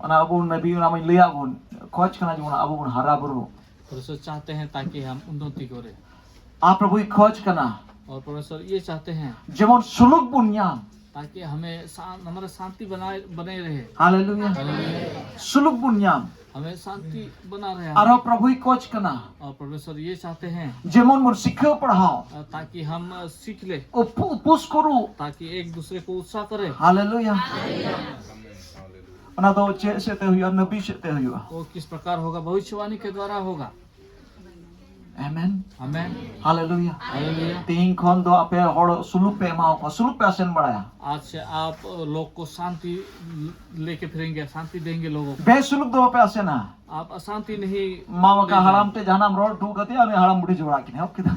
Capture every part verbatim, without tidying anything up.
ᱚᱱᱟ ᱟᱵᱚ ᱱᱟᱵᱤ ᱚᱱᱟ ᱢᱟᱧ ᱞᱟᱹᱭᱟᱫ ᱵᱚᱱ, ᱠᱷᱚᱡᱽ ᱠᱟᱱᱟ ᱡᱮᱢᱚᱱ ᱟᱵᱚ ᱵᱚᱱ ᱦᱟᱨᱟ ᱵᱩᱨᱩ᱾ परमेश्वर चाहते हैं ताकि हम उन्नति करें। ᱟᱨ ᱯᱨᱚᱵᱷᱩᱭ ᱠᱷᱚᱡᱽ ᱠᱟᱱᱟ ᱚᱨ ᱯᱨᱚᱵᱷᱩ ᱤᱥᱚᱨ ᱤᱭᱮ ᱪᱟᱦᱛᱮ ᱦᱮᱸ ᱡᱮᱢᱚᱱ ᱥᱩᱞᱩᱠ ᱵᱚᱱ ᱧᱟᱢ᱾ ताकि हमें शा- हमारा शांति बनाए बने रहे। ᱦᱟᱞᱮᱞᱩᱭᱟ। ᱦᱟᱞᱮᱞᱩᱭᱟ। ᱥᱩᱞᱩᱠ ᱵᱚᱱ ᱧᱟᱢ᱾ हमें शांति बना रहे। ᱟᱨᱦᱚᱸ ᱯᱨᱚᱵᱷᱩᱭ ᱠᱷᱚᱡᱽ ᱠᱟᱱᱟ ᱚᱨ ᱯᱨᱚᱵᱷᱩ ᱤᱥᱚᱨ ᱤᱭᱮ ᱪᱟᱦᱛᱮ ᱦᱮᱸ। ᱡᱮᱢᱚᱱ ᱵᱚᱱ ᱥᱤᱠᱷᱟᱹᱣ ᱯᱟᱲᱦᱟᱣ᱾ ᱟ, ताकि हम आ, सीख ले। ᱩᱯ- ᱩᱯᱩᱥ ᱠᱚᱨᱩ। ताकि एक दूसरे को उत्साह करे। ᱦᱟᱞᱮᱞᱩᱭᱟ। ᱚᱱᱟ ᱫᱚ ᱪᱮᱫ ᱥᱮᱫ ᱛᱮ ᱦᱩᱭᱩᱜᱼᱟ? ᱱᱟᱵᱤ ᱥᱮᱫ ᱛᱮ ᱦᱩᱭᱩᱜᱼᱟ᱾ वो किस प्रकार होगा? भविष्यवाणी के द्वारा होगा। ᱟᱢᱮᱱ᱾ ᱟᱢᱮᱱ᱾ ᱦᱟᱞᱮᱞᱩᱭᱟ᱾ ᱦᱟᱞᱮᱞᱩᱭᱟ᱾ ᱛᱮᱦᱮᱧ ᱠᱷᱚᱱ ᱫᱚ ᱟᱯᱮ ᱦᱚᱲ ᱥᱩᱞᱩᱠ ᱯᱮ ᱮᱢᱟ ᱠᱚᱣᱟ, ᱥᱩᱞᱩᱠ ᱯᱮ ᱟᱥᱮᱱ ᱵᱟᱲᱟᱭᱟ᱾ आज से आप लोग को शांति लेके फिरेंगे, शांति देंगे लोगों को। ᱵᱮᱥᱩᱞᱩᱠ ᱫᱚ ᱵᱟᱯᱮ ᱟᱥᱮᱱᱟ। आप अशांति नहीं ᱢᱟ ᱵᱟᱠᱟ ले जाएं। ᱦᱟᱲᱟᱢ ᱛᱮ ᱡᱟᱦᱟᱱᱟᱜ ᱮᱢ ᱨᱚᱲ ᱦᱚᱴᱚ ᱠᱟᱫᱮᱭᱟ, ᱩᱱᱤ ᱦᱟᱲᱟᱢ ᱵᱩᱰᱷᱤ ᱡᱷᱚᱜᱽᱲᱟ ᱠᱤᱱ ᱮᱦᱚᱵ ᱠᱮᱫᱟ᱾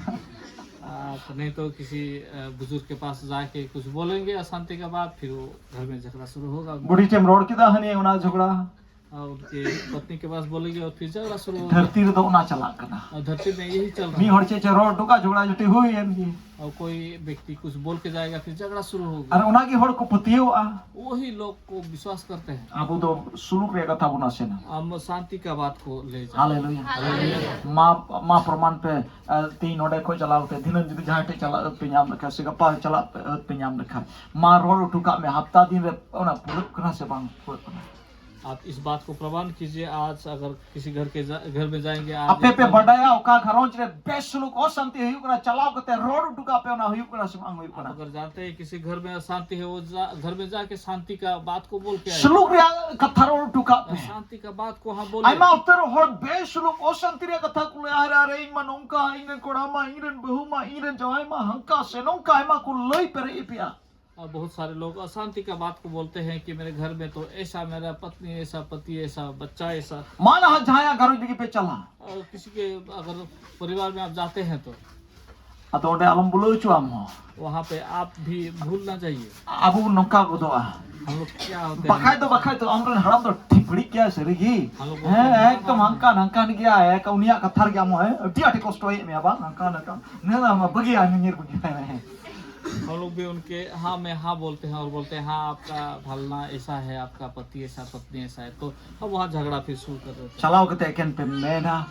आप नहीं तो किसी बुजुर्ग के पास जाके कुछ बोलेंगे अशांति का बात, फिर वो घर में झगड़ा शुरू होगा। ᱵᱩᱰᱷᱤ ᱴᱷᱮᱱ ᱨᱚᱲ ᱠᱮᱫᱟ, ᱦᱟᱹᱱᱤ ᱚᱱᱟ ᱡᱷᱚᱜᱽᱲᱟ᱾ ᱟᱨ ᱩᱱᱠᱤ ᱯᱚᱛᱱᱤ ᱠᱮ ᱯᱟᱥ ᱵᱚᱞᱮᱜᱮ ᱟᱨ ᱯᱷᱤᱨ ᱡᱷᱚᱜᱽᱲᱟ ᱥᱩᱨᱩ ᱦᱳᱜᱟ᱾ ᱫᱷᱟᱹᱨᱛᱤ ᱨᱮᱫᱚ ᱚᱱᱟ ᱪᱟᱞᱟᱜ ᱠᱟᱱᱟ᱾ ᱟᱨ ᱫᱷᱟᱹᱨᱛᱤ ᱢᱮ ᱭᱮᱦᱤ ᱪᱟᱞ ᱨᱟᱦᱟ ᱦᱟᱭ᱾ ᱢᱤᱫ ᱦᱚᱲ ᱪᱮᱫ ᱪᱚ ᱨᱚᱲ ᱦᱚᱴᱚ ᱠᱟᱜ, ᱡᱷᱚᱜᱽᱲᱟ ᱡᱷᱟᱹᱴᱤ ᱦᱩᱭᱮᱱ ᱜᱮ᱾ ᱟᱨ ᱠᱚᱭ ᱵᱮᱠᱛᱤ ᱠᱩᱪᱷ ᱵᱚᱞ ᱠᱮ ᱡᱟᱭᱮᱜᱟ, ᱯᱷᱤᱨ ᱡᱷᱚᱜᱽᱲᱟ ᱥᱩᱨᱩ ᱦᱳᱜᱟ᱾ ᱟᱨ ᱚᱱᱟ ᱜᱮ ᱦᱚᱲ ᱠᱚ ᱯᱟᱹᱛᱭᱟᱹᱣᱟᱜᱼᱟ᱾ ᱣᱚᱦᱤ ᱞᱳᱜ ᱠᱚ ᱵᱤᱥᱣᱟᱥ ᱠᱟᱨᱛᱮ ᱦᱮᱸ᱾ ᱟᱵᱚ ᱫᱚ ᱥᱩᱞᱩᱠ ᱨᱮᱭᱟᱜ ᱠᱟᱛᱷᱟ ᱵᱚᱱ ᱟᱥᱮᱱᱟ᱾ ᱦᱟᱢ ᱥᱟᱱᱛᱤ ᱠᱟ ᱵᱟᱛ ᱠᱚ ᱞᱮ ᱡᱟᱱᱛᱮ ᱦᱮᱸ᱾ ᱦᱟᱞᱮᱞᱩᱭᱟ᱾ ᱦᱟᱞᱮᱞᱩᱭᱟ᱾ ᱢᱟ, ᱢᱟ ᱯᱨᱚᱢᱟᱱ ᱯᱮ, ᱟᱨ ᱛᱮᱦᱮᱧ ᱱᱚᱰᱮ ᱠᱷᱚᱱ ᱪᱟᱞᱟᱣ ᱠᱟᱛᱮ ᱫᱷᱤᱱᱟᱹᱱ ᱡᱩᱫᱤ ᱡᱟᱦᱟᱸ ᱴᱷᱮᱱ ᱪᱟᱞᱟᱜ ᱯᱮ ᱧᱟᱢ ᱞᱮᱠᱷᱟᱱ ᱥᱮ ᱜᱟᱯᱟ ᱪᱟᱞᱟᱜ ᱯᱮ, ᱯᱮ ᱧᱟᱢ ᱞᱮᱠᱷᱟᱱ, ᱢᱟ ᱨᱚᱲ ᱦᱚᱴᱚ ᱠᱟᱜ ᱢᱮ, ᱦᱟᱯᱛᱟ ᱫᱤᱱ ᱨᱮ ᱚᱱᱟ ᱯᱩᱨᱟᱹᱜ ᱠᱟᱱᱟ ᱥᱮ ᱵᱟᱝ ᱯᱩᱨᱟᱹᱜ ᱠᱟᱱᱟ? आप इस बात को प्रमाण कीजिए, आज अगर किसी घर के जा, घर में जाएंगे, आज ᱟᱯᱮ ᱯᱮ ᱵᱟᱰᱟᱭᱟ ᱚᱠᱟ ᱜᱷᱟᱨᱚᱸᱡᱽ ᱨᱮ ᱵᱮᱥᱩᱞᱩᱠ ᱚᱥᱟᱱᱛᱤ ᱦᱩᱭᱩᱜ ᱠᱟᱱᱟ, ᱪᱟᱞᱟᱣ ᱠᱟᱛᱮ ᱨᱚᱲ ᱦᱚᱴᱚ ᱠᱟᱜ ᱯᱮ, ᱚᱱᱟ ᱦᱩᱭᱩᱜ ᱠᱟᱱᱟ ᱥᱮ ᱵᱟᱝ ᱦᱩᱭᱩᱜ ᱠᱟᱱᱟ? आप अगर जानते हैं किसी घर में अशांति है, वो जा, घर में जाके शांति का बात को बोल के आइए। ᱥᱩᱞᱩᱠ ᱨᱮᱭᱟᱜ ᱠᱟᱛᱷᱟ ᱨᱚᱲ ᱦᱚᱴᱚ ᱠᱟᱜ ᱯᱮ᱾ शांति का बात को हाँ बोलिए। ᱟᱭᱢᱟ ᱚᱠᱛᱮ ᱨᱮ ᱦᱚᱲ ᱵᱮᱥᱩᱞᱩᱠ ᱚᱥᱟᱱᱛᱤ ᱨᱮᱭᱟᱜ ᱠᱟᱛᱷᱟ ᱠᱚ ᱞᱟᱹᱭᱟ, ᱟᱨᱮ, ᱟᱨᱮ, ᱤᱧ ᱢᱟ ᱱᱚᱝᱠᱟ, ᱤᱧ ᱨᱮᱱ ᱠᱚᱲᱟ ᱢᱟ, ᱤᱧ ᱨᱮᱱ ᱵᱟᱹᱦᱩ ᱢᱟ, ᱤᱧ ᱨᱮᱱ ᱡᱟᱶᱟᱭ ᱢᱟ ᱦᱟᱝᱠᱟ ᱥᱮ ᱱᱚᱝᱠᱟ, ᱟᱭᱢᱟ ᱠᱚ ᱞᱟᱹᱭ ᱯᱮᱨᱮᱡ ᱯᱮᱭᱟ᱾ और बहुत सारे लोग अशांति का बात को बोलते हैं कि मेरे घर में तो ऐसा, मेरा पत्नी ऐसा, पति ऐसा, बच्चा ऐसा। ᱢᱟ ᱱᱟᱦᱟᱜ ᱡᱟᱦᱟᱸᱭᱟᱜ ᱜᱷᱟᱨᱚᱸᱡᱽ ᱨᱮᱜᱮ ᱯᱮ ᱪᱟᱞᱟᱜ᱾ और किसी के अगर परिवार में आप जाते हैं तो ᱟᱫᱚ ᱚᱸᱰᱮ ᱟᱞᱚᱢ ᱵᱩᱞᱟᱹᱣ ᱦᱚᱪᱚ ᱟᱢ ᱦᱚᱸ᱾ वहाँ पे आप भी भूल ना जाइए। ᱟᱵᱚ ᱵᱚᱱ ᱱᱚᱝᱠᱟ ᱜᱚᱫᱚᱜᱼᱟ᱾ हम लोग क्या होते हैं? ᱵᱟᱠᱷᱟᱡ ᱫᱚ, ᱵᱟᱠᱷᱟᱡ ᱫᱚ ᱟᱢᱨᱮᱱ ᱦᱟᱲᱟᱢ ᱫᱚ ᱴᱷᱤᱠ ᱵᱟᱹᱲᱤᱡ ᱜᱮᱭᱟ ᱥᱟᱹᱨᱤ ᱜᱮ᱾ हम लोग ᱦᱮᱸ, ᱵᱚᱞᱛᱮ ᱦᱮᱸ, ᱮᱠᱫᱚᱢ ᱦᱟᱱᱠᱟ ᱱᱟᱝᱠᱟᱱ ᱜᱮᱭᱟ, ᱮᱠ ᱩᱱᱤᱭᱟᱜ ᱠᱟᱛᱷᱟ ᱨᱮᱜᱮ ᱟᱢ ᱦᱚᱸ, ᱦᱮᱸ, ᱟᱹᱰᱤ ᱟᱸᱴᱮ ᱠᱚᱥᱴᱚᱭᱮᱫ ᱢᱮᱭᱟ ᱵᱟᱝ, ᱦᱟᱱᱠᱟ ᱱᱟᱝᱠᱟ᱾ ᱱᱤᱭᱟᱹ ᱫᱚ ᱟᱢ ᱵᱟᱹᱜᱤᱭᱟ, ᱧᱤᱧᱤᱨ ᱵᱟᱹᱜᱤ᱾ ᱦᱮᱸ, ᱦᱮᱸ᱾ हम लोग भी उनके हाँ में हाँ बोलते हैं और बोलते हैं, "हाँ, आपका फलना ऐसा है, आपका पति ऐसा, पत्नी ऐसा है।" तो अब वहाँ झगड़ा फिर शुरू कर देते हैं। ᱪᱟᱞᱟᱣ ᱠᱟᱛᱮ ᱮᱠᱮᱱ ᱯᱮ ᱢᱮᱱᱟ,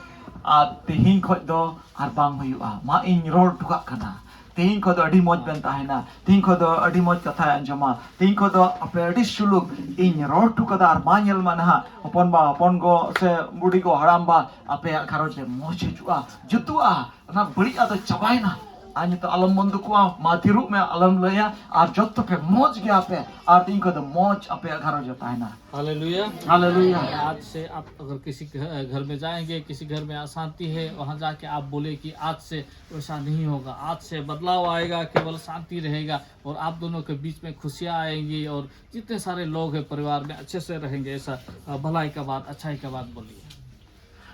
ᱟᱨ ᱛᱮᱦᱮᱧ ᱠᱷᱚᱡ ᱫᱚ ᱟᱨ ᱵᱟᱝ ᱦᱩᱭᱩᱜᱼᱟ, ᱢᱟ ᱤᱧ ᱨᱚᱲ ᱦᱚᱴᱚ ᱠᱟᱜ ᱠᱟᱱᱟ᱾ ᱛᱮᱦᱮᱧ ᱠᱷᱚᱡ ᱫᱚ ᱟᱹᱰᱤ ᱢᱚᱡᱽ ᱵᱮᱱ ᱛᱟᱦᱮᱱᱟ, ᱛᱮᱦᱮᱧ ᱠᱷᱚᱡ ᱫᱚ ᱟᱹᱰᱤ ᱢᱚᱡᱽ ᱠᱟᱛᱷᱟᱭ ᱟᱸᱡᱚᱢᱟ, ᱛᱮᱦᱮᱧ ᱠᱷᱚᱡ ᱫᱚ ᱟᱯᱮ ᱟᱹᱰᱤ ᱥᱩᱞᱩᱠ, ᱤᱧ ᱨᱚᱲ ᱦᱚᱴᱚ ᱠᱟᱫᱟ᱾ ᱟᱨ ᱢᱟ ᱧᱮᱞ ᱢᱟ ᱱᱟᱦᱟᱜ, ᱦᱚᱯᱚᱱ ᱵᱟ, ᱦᱚᱯᱚᱱ ᱜᱚ ᱥᱮ ᱵᱩᱰᱤ ᱜᱚ, ᱦᱟᱲᱟᱢ ᱵᱟ, ᱟᱯᱮᱭᱟᱜ ᱜᱷᱟᱨᱚᱸᱡᱽ ᱨᱮ ᱢᱚᱡᱽ ᱦᱤᱡᱩᱜᱼᱟ, ᱡᱩᱛᱩᱜᱼᱟ, ᱚᱱᱟ ᱵᱟᱹᱲᱤᱡ ᱟᱫᱚ ᱪᱟᱵᱟᱭᱮᱱᱟ᱾ ᱟᱨ ᱱᱤᱛᱚᱜ ᱟᱞᱚᱢ ᱵᱚᱱᱫᱩᱠᱚᱜᱼᱟ, ᱢᱟ ᱛᱷᱤᱨᱚᱜ ᱢᱮ, ᱟᱞᱚᱢ ᱞᱟᱹᱭᱟ, ᱟᱨ ᱡᱚᱛᱚ ᱯᱮ ᱢᱚᱡᱽ ᱜᱮᱭᱟ ᱯᱮ, ᱟᱨ ᱛᱮᱦᱮᱧ ᱠᱷᱚᱡ ᱫᱚ ᱢᱚᱡᱽ ᱟᱯᱮᱭᱟᱜ ᱜᱷᱟᱨᱚᱸᱡᱽ ᱨᱮ ᱛᱟᱦᱮᱱᱟ᱾ हालेलुया। हालेलुया। आज से आप अगर किसी घ- घर में जाएंगे, किसी घर में अशांति है, वहाँ जाके आप बोले कि आज से वैसा नहीं होगा, आज से बदलाव आएगा, केवल शांति रहेगा और आप दोनों के बीच में खुशियाँ आएंगी और जितने सारे लोग हैं परिवार में अच्छे से रहेंगे। ऐसा अ, भलाई का बात, अच्छाई का बात बोलिए।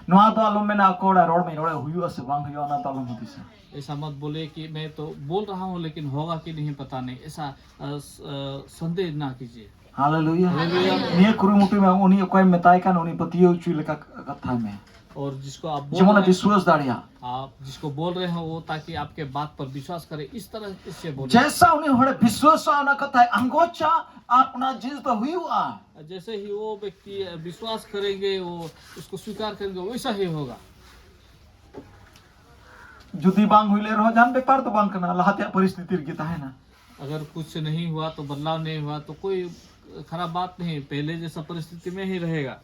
ᱱᱚᱣᱟ ᱫᱚ ᱟᱞᱚᱢ ᱢᱮᱱᱟ, ᱚᱠᱚᱭ ᱚᱲᱟᱜ ᱨᱚᱲ ᱢᱮ, ᱨᱚᱲᱮ ᱦᱩᱭᱩᱜᱼᱟ ᱥᱮ ᱵᱟᱝ ᱦᱩᱭᱩᱜᱼᱟ, ᱚᱱᱟ ᱫᱚ ᱟᱞᱚᱢ ᱦᱩᱫᱤᱥᱟ᱾ ऐसा मत बोले कि मैं तो बोल रहा हूँ लेकिन होगा कि नहीं पता नहीं, ऐसा अ, स- अ, संदेह ना कीजिए। ᱦᱟᱞᱮᱞᱩᱭᱟ᱾ ᱦᱟᱞᱮᱞᱩᱭᱟ᱾ ᱱᱤᱭᱟᱹ ᱠᱩᱨᱩᱢᱩᱴᱩᱭ ᱢᱮ, ᱩᱱᱤ ᱚᱠᱚᱭᱮᱢ ᱢᱮᱛᱟᱭ ᱠᱟᱱ, ᱩᱱᱤ ᱯᱟᱹᱛᱭᱟᱹᱣ ᱦᱚᱪᱚᱭ ᱞᱮᱠᱟ ᱠᱟᱛᱷᱟᱭ ᱢᱮ᱾ और जिसको आप बोल ᱡᱮᱢᱚᱱᱮ रहे हैं, ᱵᱤᱥᱣᱟᱥ ᱫᱟᱲᱮᱭᱟᱜ᱾ आप जिसको बोल रहे हो वो, ताकि आपके बात पर विश्वास करे, इस तरह से बोले। ᱡᱮᱥᱟ ᱩᱱᱤ ᱦᱚᱲᱮ ᱵᱤᱥᱣᱟᱥᱟ, ᱚᱱᱟ ᱠᱟᱛᱷᱟᱭ ᱟᱸᱜᱚᱪᱟ, ᱟᱨ ᱚᱱᱟ ᱡᱤᱱᱤᱥ ᱫᱚ ᱦᱩᱭᱩᱜᱼᱟ᱾ जैसे ही वो व्यक्ति विश्वास करेंगे, वो उसको स्वीकार करेंगे, वैसा ही होगा। ᱡᱩᱫᱤ ᱵᱟᱝ ᱦᱩᱭ ᱞᱮᱱ ᱨᱮᱦᱚᱸ, ᱡᱟᱦᱟᱱ ᱵᱮᱯᱟᱨ ᱫᱚ ᱵᱟᱝ ᱠᱟᱱᱟ, ᱞᱟᱦᱟ ᱛᱮᱭᱟᱜ ᱯᱚᱨᱤᱥᱛᱷᱤᱛᱤ ᱨᱮᱜᱮ ᱛᱟᱦᱮᱱᱟ᱾ अगर कुछ नहीं हुआ तो, बदलाव नहीं हुआ तो कोई खराब बात नहीं, पहले जैसा परिस्थिति में ही रहेगा।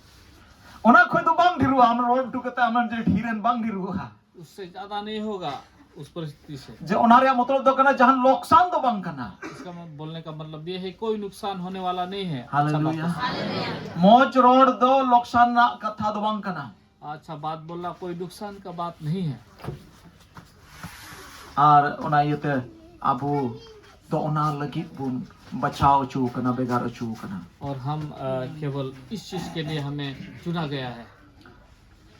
ᱚᱱᱟ ᱠᱷᱚᱡ ᱫᱚ ᱵᱟᱝ ᱰᱷᱮᱨᱚᱜᱼᱟ, ᱟᱢ ᱨᱚᱲ ᱦᱚᱴᱚ ᱠᱟᱛᱮ ᱟᱢᱮᱢ ᱡᱮ ᱰᱷᱮᱨᱮᱱ ᱵᱟᱝ ᱰᱷᱮᱨᱚᱜᱼᱟ᱾ उससे ज्यादा नहीं होगा उस परिस्थिति से। ᱡᱮ ᱚᱱᱟ ᱨᱮᱭᱟᱜ ᱢᱚᱛᱞᱚᱵ ᱫᱚ ᱠᱟᱱᱟ, ᱡᱟᱦᱟᱱ ᱞᱚᱠᱥᱟᱱ ᱫᱚ ᱵᱟᱝ ᱠᱟᱱᱟ᱾ इसका म- बोलने का मतलब ये है, कोई नुकसान होने वाला नहीं है। अच्छा बात ᱦᱟᱞᱮᱞᱩᱭᱟ᱾ है। ᱢᱚᱡᱽ ᱨᱚᱲ ᱫᱚ ᱞᱚᱠᱥᱟᱱ ᱨᱮᱱᱟᱜ ᱠᱟᱛᱷᱟ ᱫᱚ ᱵᱟᱝ ᱠᱟᱱᱟ᱾ अच्छा बात बोलना कोई नुकसान का बात नहीं है। ᱟᱨ ᱚᱱᱟ ᱤᱭᱟᱹᱛᱮ ᱟᱵᱚ ᱫᱚ ᱚᱱᱟ ᱞᱟᱹᱜᱤᱫ ᱵᱚᱱ ᱵᱟᱪᱷᱟᱣ ᱦᱚᱪᱚ ᱠᱟᱱᱟ, ᱵᱷᱮᱜᱟᱨ ᱦᱚᱪᱚ ᱠᱟᱱᱟ᱾ और हम अ, केवल इस चीज के लिए हमें चुना गया है।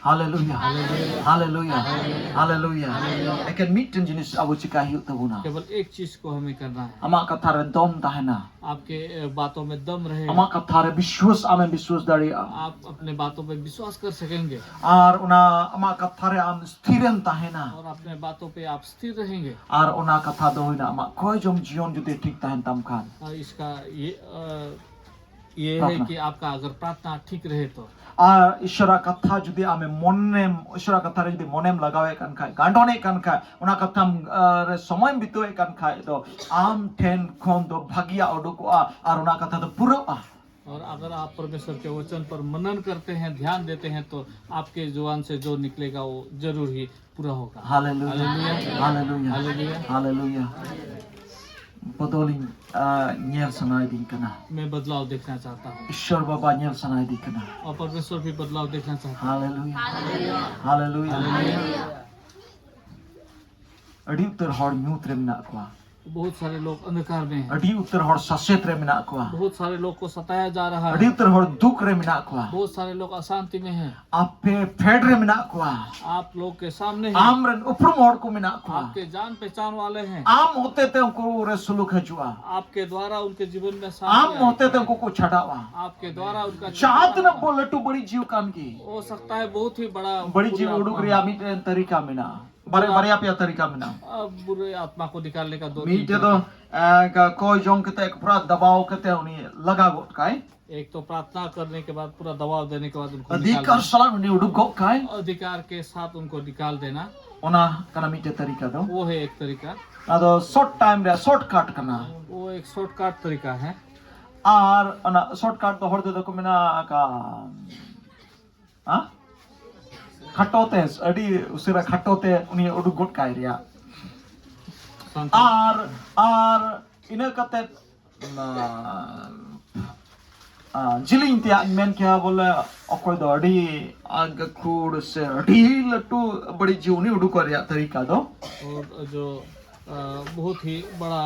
Hallelujah. Hallelujah. Hallelujah. Hallelujah. ᱮᱠᱮᱱ ᱢᱤᱫᱴᱮᱱ ᱡᱤᱱᱤᱥ ᱟᱵᱚ ᱪᱤᱠᱟᱭ ᱦᱩᱭᱩᱜ ᱛᱟᱵᱚᱱᱟ᱾ केवल एक चीज को हमें करना है। ᱟᱢᱟᱜ ᱠᱟᱛᱷᱟ ᱨᱮ ᱫᱚᱢ ᱛᱟᱦᱮᱱᱟ᱾ आपके, अ, बातों में दम रहे। ᱟᱢᱟᱜ ᱠᱟᱛᱷᱟ ᱨᱮ ᱵᱤᱥᱣᱟᱥ, ᱟᱢᱮᱢ ᱵᱤᱥᱣᱟᱥ ᱫᱟᱲᱮᱭᱟᱜᱼᱟ᱾ आप अपने बातों पे विश्वास कर सकेंगे। ᱟᱨ ᱚᱱᱟ ᱟᱢᱟᱜ ᱠᱟᱛᱷᱟ ᱨᱮ ᱟᱢ ᱛᱷᱤᱨᱮᱢ ᱛᱟᱦᱮᱱᱟ᱾ और अपने बातों पे आप स्थिर रहेंगे। ᱟᱨ ᱚᱱᱟ ᱠᱟᱛᱷᱟ ᱫᱚ ᱦᱩᱭᱱᱟ ᱟᱢᱟᱜ ᱠᱚᱭ ᱡᱚᱢ ᱡᱤᱭᱚᱱ ᱡᱩᱫᱤ ᱴᱷᱤᱠ ᱛᱟᱦᱮᱱ ᱛᱟᱢ ᱠᱷᱟᱱ᱾ और इसका ये, अ, ये है प्रार्थना। कि आपका अगर प्रार्थना ठीक रहे तो। ᱟᱨ ᱤᱥᱚᱨᱟᱜ ᱠᱟᱛᱷᱟ ᱡᱩᱫᱤ ᱟᱢᱮ ᱢᱚᱱᱮᱢ, ᱤᱥᱚᱨᱟᱜ ᱠᱟᱛᱷᱟ ᱨᱮ ᱡᱩᱫᱤ ᱢᱚᱱᱮᱢ ᱞᱟᱜᱟᱣᱮᱫ ᱠᱟᱱ ᱠᱷᱟᱡ, ᱜᱟᱸᱰᱚᱱᱮᱫ ᱠᱟᱱ ᱠᱷᱟᱡ, ᱚᱱᱟ ᱠᱟᱛᱷᱟᱢ, ᱟᱨ ᱥᱚᱢᱚᱭᱮᱢ ᱵᱤᱛᱟᱹᱣᱮᱫ ᱠᱟᱱ ᱠᱷᱟᱡ ᱫᱚ ᱟᱢ ᱴᱷᱮᱱ ᱠᱷᱚᱱ ᱫᱚ ᱵᱷᱟᱹᱜᱤᱭᱟᱜ ᱩᱰᱩᱠᱚᱜᱼᱟ ᱟᱨ ᱚᱱᱟ ᱠᱟᱛᱷᱟ ᱫᱚ ᱯᱩᱨᱟᱹᱜᱼᱟ᱾ और अगर आप परमेश्वर के वचन पर मनन करते हैं, ध्यान देते हैं, तो आपके जुबान से जो निकलेगा, वो जरूर ही पूरा होगा। Hallelujah. Hallelujah. Hallelujah. Hallelujah. Hallelujah. ᱵᱚᱫᱚᱞᱤᱧ, ᱟ, ᱧᱮᱞ ᱥᱟᱱᱟᱭᱮᱫᱤᱧ ᱠᱟᱱᱟ᱾ मैं बदलाव देखना चाहता हूँ। ᱤᱥᱚᱨ ᱵᱟᱵᱟ ᱧᱮᱞ ᱥᱟᱱᱟᱭᱮᱫᱤᱧ ᱠᱟᱱᱟ᱾ और परमेश्वर भी बदलाव देखना चाहता है। Hallelujah. Hallelujah. Hallelujah. ᱟᱹᱰᱤ ᱩᱛᱟᱹᱨ ᱦᱚᱲ ᱧᱩᱛ ᱨᱮ ᱢᱮᱱᱟᱜ ᱠᱚᱣᱟ᱾ बहुत सारे लोग अंधकार में हैं। ᱟᱹᱰᱤ ᱩᱛᱟᱹᱨ ᱦᱚᱲ ᱥᱟᱥᱮᱛ ᱨᱮ ᱢᱮᱱᱟᱜ ᱠᱚᱣᱟ᱾ बहुत सारे लोग को सताया जा रहा है। ᱟᱹᱰᱤ ᱩᱛᱟᱹᱨ ᱦᱚᱲ ᱫᱩᱠ ᱨᱮ ᱢᱮᱱᱟᱜ ᱠᱚᱣᱟ᱾ बहुत सारे लोग अशांति में हैं। ᱟᱯᱮ ᱯᱷᱮᱰ ᱨᱮ ᱢᱮᱱᱟᱜ ᱠᱚᱣᱟ᱾ आप लोग के सामने हैं। ᱟᱢᱨᱮᱱ ᱩᱯᱨᱩᱢ ᱦᱚᱲ ᱠᱚ ᱢᱮᱱᱟᱜ ᱠᱚᱣᱟ᱾ आपके जान पहचान वाले हैं। ᱟᱢ ᱦᱚᱛᱮᱛᱮ ᱩᱱᱠᱩ ᱨᱮ ᱥᱩᱞᱩᱠ ᱦᱤᱡᱩᱜᱼᱟ᱾ आपके द्वारा उनके जीवन में शांति ᱟᱢ ᱦᱚᱛᱮᱛᱮ ᱟᱭᱮᱜᱟ। ᱩᱱᱠᱩ ᱠᱚ ᱪᱷᱟᱰᱟᱜᱼᱟ᱾ आपके द्वारा उनका ᱡᱟᱦᱟᱸ ᱛᱤᱱᱟᱹᱜ ᱵᱚ ᱞᱟᱹᱴᱩ ᱵᱟᱹᱲᱤᱡ ᱡᱤᱣᱤ ᱠᱟᱱ ᱜᱮ, हो सकता है बहुत ही बड़ा ᱵᱟᱹᱲᱤᱡ ᱡᱤᱣᱤ ᱩᱰᱩᱠ ᱨᱮᱭᱟᱜ ᱢᱤᱫᱴᱮᱱ ᱛᱟᱹᱨᱤᱠᱟ ᱢᱮᱱᱟᱜᱼᱟ᱾ ᱵᱟᱨᱭᱟ, ᱵᱟᱨᱭᱟ ᱯᱮᱭᱟ ᱛᱟᱹᱨᱤᱠᱟ ᱢᱮᱱᱟᱜᱼᱟ᱾ ᱟᱵ, ᱵᱩᱨᱟᱹ ᱟᱛᱢᱟ ᱠᱚ ᱱᱤᱠᱟᱞᱱᱮ ᱠᱟ ᱫᱚ ᱢᱤᱫᱴᱮᱡ ᱫᱚ, ᱮ, ᱠᱚᱭ ᱡᱚᱝ ᱠᱟᱛᱮ ᱯᱩᱨᱟ ᱫᱟᱵᱟᱣ ᱠᱟᱛᱮ ᱩᱱᱤ ᱞᱟᱜᱟ ᱜᱚᱫ ᱠᱟᱭ᱾ एक तो प्रार्थना करने के बाद पूरा दबाव देने के बाद उनको निकाल ᱚᱫᱷᱤᱠᱟᱨ ᱫᱮᱱᱟ। ᱥᱟᱞᱟᱜ ᱩᱱᱤ ᱩᱰᱩᱠ ᱜᱚᱫ ᱠᱟᱭ᱾ अधिकार के साथ उनको निकाल देना। ᱚᱱᱟ ᱠᱟᱱᱟ ᱢᱤᱫᱴᱮᱡ ᱛᱟᱹᱨᱤᱠᱟ ᱫᱚ᱾ वो है एक तरीका। ᱟᱫᱚ ᱥᱚᱨᱴ ᱴᱟᱭᱤᱢ ᱨᱮ ᱥᱚᱨᱴ ᱠᱟᱴ ᱠᱟᱱᱟ᱾ वो एक शॉर्टकट तरीका है। ᱟᱨ ᱚᱱᱟ ᱥᱚᱨᱴ ᱠᱟᱴ ᱫᱚ ᱦᱚᱲ ᱛᱮᱫᱚ ᱠᱚ ᱢᱮᱱᱟ ᱠᱟ ᱦᱮᱸ? ᱠᱷᱟᱴᱚ ᱛᱮ, ᱟᱹᱰᱤ ᱩᱥᱟᱹᱨᱟ ᱠᱷᱟᱴᱚ ᱛᱮ ᱩᱱᱤ ᱩᱰᱩᱠ ᱜᱚᱫ ᱠᱟᱭ ᱨᱮᱭᱟᱜ᱾ ᱥᱟᱱᱛᱟᱲ᱾ ᱟᱨ, ᱟᱨ ᱤᱱᱟᱹ ᱠᱟᱛᱮ, ᱚᱱᱟ, ᱟ, ᱡᱤᱞᱤᱧ ᱛᱮᱭᱟᱜ ᱤᱧ ᱢᱮᱱ ᱠᱮᱭᱟ, ᱵᱚᱞᱮ ᱚᱠᱚᱭ ᱫᱚ ᱟᱹᱰᱤ, ᱟ, ᱜᱟᱹᱠᱷᱩᱲ ᱥᱮ ᱟᱹᱰᱤ ᱞᱟᱹᱴᱩ ᱵᱟᱹᱲᱤᱡ ᱡᱤᱣᱤ ᱩᱱᱤ ᱩᱰᱩᱠᱚᱜ ᱨᱮᱭᱟᱜ ᱛᱟᱹᱨᱤᱠᱟ ᱫᱚ᱾ ᱚ, ᱡᱚ अ, बहुत ही बड़ा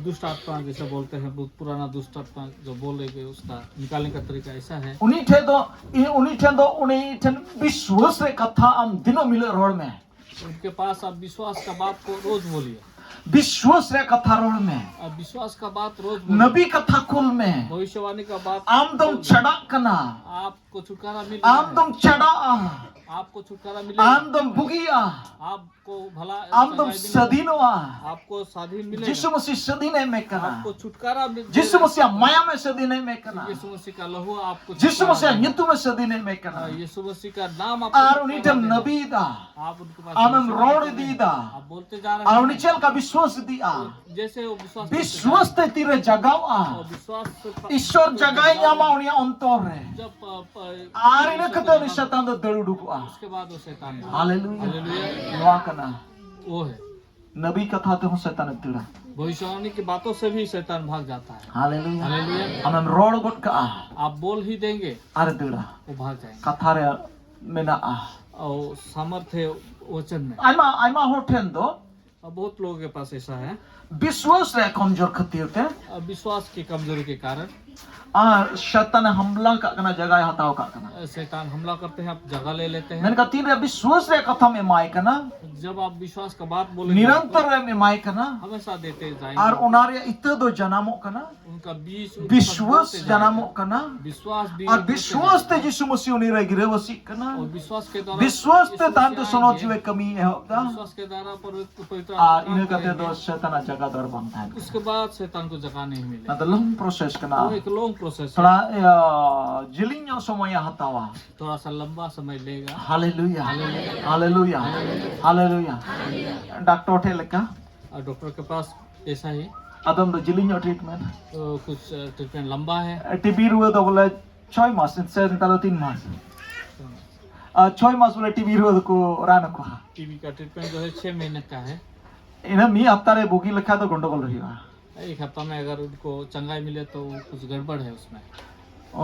दुष्ट आत्मा, जैसे बोलते हैं, बहुत पुराना दुष्ट आत्मा जो बोलेंगे, उसका निकालने का तरीका ऐसा है। ᱩᱱᱤ ᱴᱷᱮᱱ ᱫᱚ, ᱤᱧ, ᱩᱱᱤ ᱴᱷᱮᱱ ᱫᱚ, ᱩᱱᱤ ᱴᱷᱮᱱ ᱵᱤᱥᱣᱟᱥ ᱨᱮ ᱠᱟᱛᱷᱟ ᱟᱢ ᱫᱤᱱᱟᱹᱢ ᱦᱤᱞᱳᱜ ᱨᱚᱲ ᱢᱮ᱾ उनके पास आप विश्वास का बात को रोज बोलिए। ᱵᱤᱥᱣᱟᱥ ᱨᱮ ᱠᱟᱛᱷᱟ ᱨᱚᱲ ᱢᱮ᱾ आप विश्वास का बात रोज बोलिए। ᱱᱟᱵᱤ ᱠᱟᱛᱷᱟ ᱠᱩᱞ ᱢᱮ᱾ भविष्यवाणी का बात ᱟᱢ ᱫᱚᱢ बोलिए। ᱪᱷᱟᱰᱟᱜ ᱠᱟᱱᱟ᱾ आपको छुटकारा मिल रहा ᱟᱢ है। ᱫᱚᱢ ᱪᱷᱟᱰᱟᱜᱼᱟ᱾ आपको छुटकारा मिलेगा। ᱟᱢ ᱫᱚᱢ ᱵᱩᱜᱤᱜᱼᱟ᱾ आपको भला ᱟᱢ ᱫᱚᱢ ᱥᱟᱡᱟᱭ ᱵᱤᱱᱟ᱾ ᱥᱟᱫᱷᱤᱱᱚᱜᱼᱟ᱾ आपको स्वाधीन मिलेगा। ᱡᱤᱥᱩ ᱢᱟᱹᱥᱤ ᱥᱟᱫᱷᱤᱱᱮ ᱮᱢᱮ ᱠᱟᱱᱟ᱾ आपको छुटकारा मिल ᱡᱤᱥᱩ ᱢᱟᱹᱥᱤᱭᱟᱜ ᱢᱟᱭᱟᱢᱮ ᱥᱟᱫᱷᱤᱱᱮ ᱮᱢᱮ ᱠᱟᱱᱟ᱾ यीशु मसीह का लहू आपको ᱡᱤᱥᱩ छुटकारा ᱢᱟᱹᱥᱤᱭᱟᱜ देगा। ᱧᱩᱛᱩᱢᱮ ᱥᱟᱫᱷᱤᱱᱮ ᱮᱢᱮ ᱠᱟᱱᱟ᱾ हाँ, यीशु मसीह का नाम आपको ᱟᱨ ᱩᱱᱤ छुटकारा ᱴᱷᱮᱱ देगा। ᱱᱟᱹᱵᱤᱭᱮᱫᱟ᱾ आप उनके पास ᱟᱢᱮᱢ ᱵᱷᱤᱥᱟᱣ ᱨᱚᱲ ᱠᱟᱛᱮ ᱤᱫᱤᱭᱮᱫᱟ᱾ आप ᱵᱚᱞᱛᱮ ᱡᱟ ᱨᱮ ᱟᱨ ᱩᱱᱤ ᱦᱮᱸ᱾ ᱪᱮᱫ ᱞᱮᱠᱟ ᱵᱤᱥᱣᱟᱥ ᱤᱫᱤᱜᱼᱟ? ᱡᱮᱥᱮ ᱵᱤᱥᱣᱟᱥ ᱛᱮ ᱛᱤᱨᱮ ᱡᱟᱜᱟᱣᱜᱼᱟ? ᱵᱤᱥᱣᱟᱥ ᱤᱥᱥᱚᱨ ᱡᱟᱜᱟᱭ ᱧᱟᱢᱟ ᱩᱱᱤᱭᱟᱜ ᱚᱱᱛᱚᱨ ᱨᱮ᱾ ᱟᱨ ᱤᱱᱟᱹ ᱠᱟᱛᱮ ᱩᱱᱤ ᱥᱮᱛᱟᱱ ᱫᱚ ᱫᱟᱹᱲ ᱩᱰᱩᱠᱚᱜᱼᱟ᱾ ᱦᱟᱞᱮᱞᱩᱭᱟ᱾ ᱱᱚᱣᱟ ᱠᱟᱱᱟ᱾ ᱱᱟᱵᱤ ᱠᱟᱛᱷᱟ ᱛᱮᱦᱚᱸ ᱥᱮᱛᱟᱱᱮ ᱫᱟᱹᱲᱟ᱾ भविष्यवाणी की बातों से भी शैतान भाग जाता है। ᱦᱟᱞᱮᱞᱩᱭᱟ᱾ ᱟᱢᱮᱢ ᱨᱚᱲ ᱜᱚᱫ ᱠᱟᱜᱼᱟ᱾ आप बोल ही देंगे, ᱟᱨ ᱫᱟᱹᱲᱟ᱾ वो भाग जाएंगे। ᱠᱟᱛᱷᱟ ᱨᱮ ᱢᱮᱱᱟᱜᱼᱟ᱾ और सामर्थ्य वचन में। ᱟᱭᱢᱟ, ᱟᱭᱢᱟ ᱦᱚᱲ ᱴᱷᱮᱱ ᱫᱚ ᱟᱨ ᱵᱚᱦᱩᱛ ᱞᱳᱜ ᱠᱮ ᱯᱟᱥ ᱮᱥᱟ ᱦᱮ᱾ ᱵᱤᱥᱣᱟᱥ ᱨᱮ ᱠᱚᱢᱡᱳᱨ ᱠᱷᱟᱹᱛᱤᱨ ᱛᱮ᱾ ᱟᱨ ᱵᱤᱥᱣᱟᱥ ᱠᱤ ᱠᱚᱢᱡᱳᱨᱤ ᱠᱮ ᱠᱟᱨᱚᱱ᱾ ᱟᱨ ᱥᱮᱛᱟᱱᱮ ᱦᱟᱢᱞᱟ ᱠᱟᱜ ᱠᱟᱱᱟ, ᱡᱟᱭᱜᱟᱭ ᱦᱟᱛᱟᱣ ᱠᱟᱜ ᱠᱟᱱᱟ᱾ ᱥᱮᱛᱟᱱ ᱦᱟᱢᱞᱟ ᱠᱟᱨᱛᱮ ᱦᱮ, ᱟᱯ ᱡᱟᱭᱜᱟ ᱞᱮ ᱞᱮᱛᱮ ᱦᱮ᱾ ᱢᱮᱱᱠᱷᱟᱱ ᱛᱤᱱᱨᱮ ᱵᱤᱥᱣᱟᱥ ᱨᱮ ᱠᱟᱛᱷᱟᱢ ᱮᱢᱟᱭ ᱠᱟᱱᱟ, ᱡᱟᱵ ᱟᱯ ᱵᱤᱥᱣᱟᱥ ᱠᱟ ᱵᱟᱛ ᱵᱚᱞᱮ ᱱᱤᱨᱚᱱᱛᱚᱨ ᱮᱢ ᱮᱢᱟᱭ ᱠᱟᱱᱟ, ᱦᱟᱢᱮᱥᱟ ᱫᱮᱛᱮ ᱡᱟᱭᱮᱸᱜᱮ᱾ ᱟᱨ ᱚᱱᱟ ᱨᱮᱭᱟᱜ ᱤᱛᱟᱹ ᱫᱚ ᱡᱟᱱᱟᱢᱚᱜ ᱠᱟᱱᱟ᱾ ᱩᱱᱠᱟ ᱵᱤᱥ ᱩᱛᱯᱚᱱᱱ ᱵᱤᱥᱣᱟᱥ ᱦᱳᱛᱮ ᱡᱟᱱᱟᱢᱚᱜ ᱡᱟᱭᱮᱸᱜᱮ᱾ ᱠᱟᱱᱟ᱾ ᱵᱤᱥᱣᱟᱥ ᱵᱤᱡ ᱟᱨ ᱩᱛᱯᱚᱱᱱ ᱵᱤᱥᱣᱟᱥ ᱛᱮ ᱡᱟᱭᱮᱸᱜᱮ᱾ ᱡᱤᱥᱩ ᱢᱟᱹᱥᱤ ᱩᱱᱤ ᱨᱮ ᱜᱤᱨᱟᱹᱵᱟᱹᱥᱤᱜ ᱠᱟᱱᱟ᱾ ᱚᱨ ᱵᱤᱥᱣᱟᱥ ᱠᱮ ᱫᱣᱟᱨᱟ ᱵᱤᱥᱣᱟᱥ ᱛᱮ ᱭᱤᱥᱩ ᱛᱟᱭᱚᱢ ᱛᱮ ᱢᱟᱥᱤᱦ ᱥᱚᱱᱚᱛ ᱟᱭᱮᱸᱜᱮ᱾ ᱡᱤᱣᱤ ᱠᱟᱹᱢᱤ ᱮᱦᱚᱵ ᱫᱟ᱾ ᱵᱤᱥᱣᱟᱥ ᱠᱮ ᱫᱣᱟᱨᱟ ᱯᱚᱵᱤᱛᱨ ᱟᱨ ᱟᱛᱢᱟ ᱤᱱᱟᱹ ᱠᱟᱛᱮ ᱫᱚ ᱟᱭᱮᱸᱜᱮ᱾ ᱥᱮᱛᱟᱱᱟᱜ ᱡᱟᱭᱜᱟ ᱫᱚ ᱟᱨ ᱵᱟᱝ ᱛᱟᱦᱮᱱᱟ᱾ ᱩᱥᱠᱮ ᱵᱟᱫ ᱥᱮᱛᱟᱱ ᱠᱚ ᱡᱟᱭᱜᱟ ᱱᱟᱦᱤᱸ ᱢᱤᱞᱮᱜᱟ᱾ ᱚᱱᱟ ᱫᱚ ᱞᱚᱝ ᱯᱨᱚᱥᱮᱥ ᱠᱟᱱᱟ᱾ ᱣᱚ ᱮᱠ ᱞᱚᱝ ᱯᱨᱚᱥᱮᱥ ᱦᱮ᱾ ᱛᱷᱚᱲᱟ, ᱤᱭᱟᱹ, ᱡᱤᱞᱤᱧ ᱧᱚᱜ ᱥᱚᱢᱚᱭᱮ ᱦᱟᱛᱟᱣᱟ᱾ ᱛᱷᱚᱲᱟ ᱥᱟ ᱞᱚᱢᱵᱟ ᱥᱚᱢᱚᱭ ᱞᱮᱜᱟ᱾ ᱦᱟᱞᱮᱞᱩᱭᱟ᱾ ᱦᱟᱞᱮᱞᱩᱭᱟ᱾ ᱦᱟᱞᱮᱞᱩᱭᱟ᱾ ᱦᱟᱞᱮᱞᱩᱭᱟ᱾ ᱰᱟᱠᱛᱚᱨ ᱴᱷᱮᱱ ᱞᱮᱠᱟ᱾ ᱟᱨ ᱰᱚᱠᱴᱚᱨ ᱠᱮ ᱯᱟᱥ ᱮᱥᱟ ᱦᱤ᱾ ᱟᱫᱚᱢ ᱫᱚ ᱡᱤᱞᱤᱧ ᱧᱚᱜ ᱴᱨᱤᱴᱢᱮᱱᱴ᱾ ᱛᱚ ᱠᱩᱪ, ᱟ, ᱴᱨᱤᱴᱢᱮᱱᱴ ᱞᱟᱢᱵᱟ ᱦᱮ᱾ ᱴᱤᱵᱤ ᱨᱩᱣᱟᱹ ᱫᱚ ᱵᱚᱞᱮ ᱪᱷᱚᱭ ᱢᱟᱥ, ᱥᱮ ᱱᱮᱛᱟᱨ ᱫᱚ ᱛᱤᱱ ᱢᱟᱥ᱾ ᱟᱨ ᱪᱷᱚᱭ ᱢᱟᱥ ᱵᱚᱞᱮ ᱴᱤᱵᱤ ᱨᱩᱣᱟᱹ ᱫᱚᱠᱚ ᱨᱟᱱ ᱟᱠᱚᱣᱟ᱾ ᱴᱤᱵᱤ ᱠᱟ ᱴᱨᱤᱴᱢᱮᱱᱴ ᱡᱚ ᱦᱮ ᱪᱷᱮ ᱢᱟᱦᱤᱱᱮ ᱠᱟ ᱦᱮ᱾ ᱤᱱᱟᱹ ᱢᱤᱫ ᱦᱟᱯᱛᱟ ᱨᱮ ᱵᱩᱜᱤ ᱞᱮᱠᱷᱟᱡ ᱫᱚ ᱜᱚᱱᱰᱚᱜᱳᱞ ᱦᱩᱭᱩᱜᱼᱟ᱾ ᱮᱠ ᱦᱟᱯᱛᱟ ᱢᱮ ᱟᱜᱟᱨ ᱩᱱᱠᱩ ᱪᱟᱸᱜᱟᱭ ᱢᱤᱞᱮ ᱛᱚ ᱠᱩᱪ ᱜᱟᱲᱵᱟᱲ ᱦᱮ ᱩᱥᱢᱮ᱾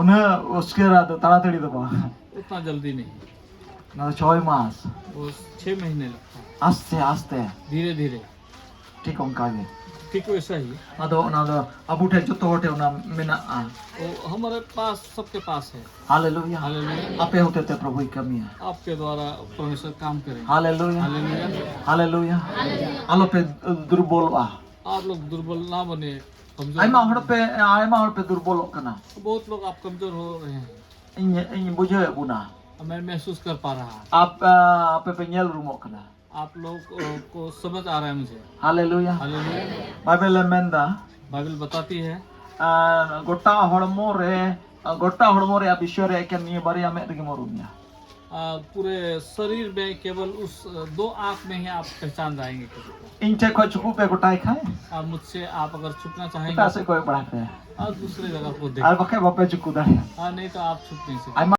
ᱩᱱᱟᱹᱜ ᱩᱥᱠᱟᱹᱨᱟ ᱫᱚ ᱛᱟᱲᱟᱛᱟᱲᱤ ᱫᱚ ᱵᱟᱝ᱾ ᱩᱛᱱᱟ ᱡᱟᱞᱫᱤ ᱱᱟᱦᱤᱸ᱾ ᱚᱱᱟ ᱫᱚ ᱪᱷᱚᱭ ᱢᱟᱥ᱾ ᱣᱚ ᱪᱷᱮ ᱢᱟᱦᱤᱱᱮ ᱞᱟᱜᱛᱟ ᱦᱮ᱾ ᱟᱥᱛᱮ ᱟᱥᱛᱮ᱾ ᱫᱷᱤᱨᱮ ᱫᱷᱤᱨᱮ᱾ ᱴᱷᱤᱠ ᱚᱱᱠᱟ ᱜᱮ᱾ ठीक वैसा ही। ᱟᱫᱚ ᱚᱱᱟ ᱫᱚ ᱟᱵᱚ ᱴᱷᱮᱱ, ᱡᱚᱛᱚ ᱦᱚᱲ ᱴᱷᱮᱱ ᱚᱱᱟ ᱢᱮᱱᱟᱜᱼᱟ᱾ वो हमारे पास, सबके पास है। ᱦᱟᱞᱮᱞᱩᱭᱟ᱾ ᱦᱟᱞᱮᱞᱩᱭᱟ᱾ ᱟᱯᱮ ᱦᱚᱛᱮ ᱛᱮ ᱯᱨᱚᱵᱷᱩᱭ ᱠᱟᱹᱢᱤᱭᱟ᱾ आपके द्वारा परमेश्वर काम करें। ᱦᱟᱞᱮᱞᱩᱭᱟ᱾ हालेलुया। ᱦᱟᱞᱮᱞᱩᱭᱟ᱾ ᱟᱞᱚᱯᱮ ᱫᱩᱨᱵᱚᱞᱚᱜᱼᱟ᱾ आप लोग दुर्बल ना बने, कमजोर ᱟᱭᱢᱟ ना ᱦᱚᱲ बने। ᱯᱮ, ᱟᱭᱢᱟ ᱦᱚᱲ ᱯᱮ ᱫᱩᱨᱵᱚᱞᱚᱜ ᱠᱟᱱᱟ᱾ बहुत लोग आप कमजोर हो रहे हैं। ᱤᱧ, ᱤᱧ ᱵᱩᱡᱷᱟᱹᱣᱮᱫ ᱵᱚᱱᱟ᱾ मैं महसूस कर पा रहा। ᱟᱯ, ᱟᱯᱮ ᱯᱮ ᱧᱮᱞ ᱨᱩᱢᱚᱜ ᱠᱟᱱᱟ᱾ आप लोग अ, को समझ आ रहा है मुझे। ᱦᱟᱞᱮᱞᱩᱭᱟ᱾ हालेलुया। ᱵᱟᱭᱵᱮᱞ ᱮ ᱢᱮᱱᱫᱟ, बाइबल बताती है, ᱟᱨ ᱜᱚᱴᱟ ᱦᱚᱲᱢᱚ ᱨᱮ, ᱜᱚᱴᱟ ᱦᱚᱲᱢᱚ ᱨᱮᱭᱟᱜ ᱵᱤᱥᱚᱭ ᱨᱮ ᱮᱠᱮᱱ ᱱᱤᱭᱟᱹ ᱵᱟᱨᱭᱟ ᱢᱮᱫ ᱨᱮᱜᱮᱢ ᱩᱨᱩᱢᱮᱭᱟ᱾ अ, पूरे शरीर में केवल उस अ, दो आंख में ही आप पहचान जाएंगे किसी को। ᱤᱧ ᱴᱷᱮᱱ ᱠᱷᱚᱱ ᱪᱩᱠᱩ ᱯᱮ ᱜᱚᱴᱟᱭ ᱠᱷᱟᱱ, आप मुझसे, आप अगर छुपना ᱮᱴᱟᱜ चाहेंगे, ᱥᱮᱫ ᱠᱚᱭᱚᱜ ᱵᱟᱲᱟᱭ ᱯᱮ᱾ आप दूसरे जगह को ᱟᱨ देखें। ᱵᱟᱠᱷᱟᱡ ᱵᱟᱯᱮ ᱪᱩᱠᱩ ᱫᱟᱲᱮᱭᱟᱜᱼᱟ᱾ हाँ, नहीं तो आप छुप नहीं सकते। ᱟᱭᱢᱟ